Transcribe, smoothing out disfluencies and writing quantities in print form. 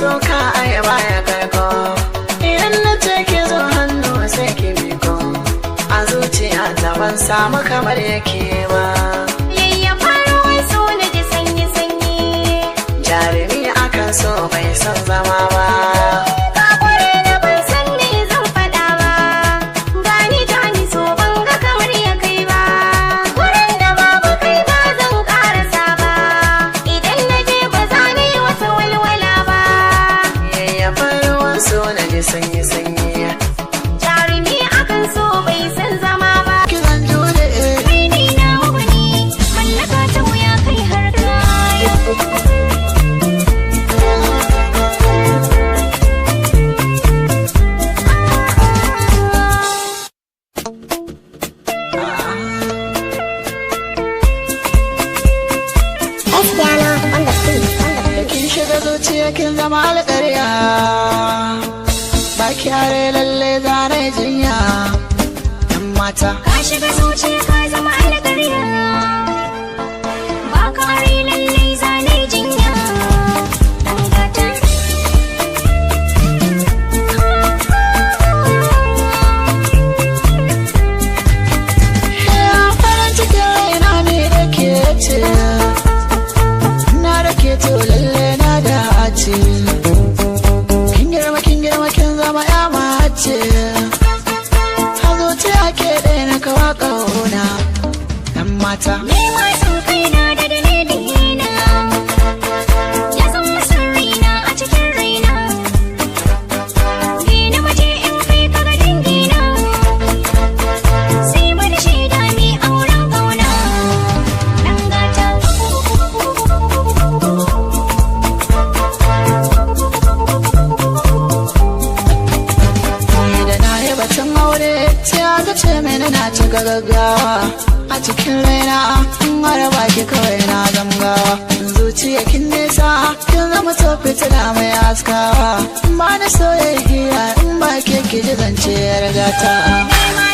Soka ai baya karko. Idan na ce ki zo hannu sai ki miko. A zuciya ta ban samu kamar yake ba. Yayyafa ruwan so na ji sanyi-sanyi. Jarumi akan so bai son zama ba. Ka kware da ban san me zan faɗa ba. Gani gani so ban ga kamar ya kai ba. Wurin da babu kai ba zan ƙarasa ba. Idan na je ba za ni yi wata walwala ba. Yayyafa ruwan so na ji sanyi sanyi. Jarumi akan so bai san zama ba. Kiran jure. Kai ne na wani mallaka ta wuya kai har kaya. Espiano on the beat, on the beat. Kin shiga zuciya kin zama alƙarya. Ba kyare lalle zane jinya. Yan mata. Ka shiga zuciya ka zama alƙarya. Ba ka are lallai zane jinya. Ɗan gata. Ya farin cikin raina ne da ke ce. Na da ke to lalle na dace. Kin girma kin girma kin zama ya mace. A zuciya ke ɗaya na kawa ƙauna. Yan mata. Ni ma san kaina da dalilina. Ya zama sirrina a cikin raina. Ni na waje in kai ka ga dangina. Sai wani shaida mi auren ƙauna. Ɗan gata. Ni da na yi batun aure sai aka ce mini na cika gaggawa. A cikin raina in haraba ki kawai na zamgawa. Zuciya kin nesa kin zama to fitila mai haskawa. Ba na soyayya in ba ke ki ji zance ya rigata. Ni ma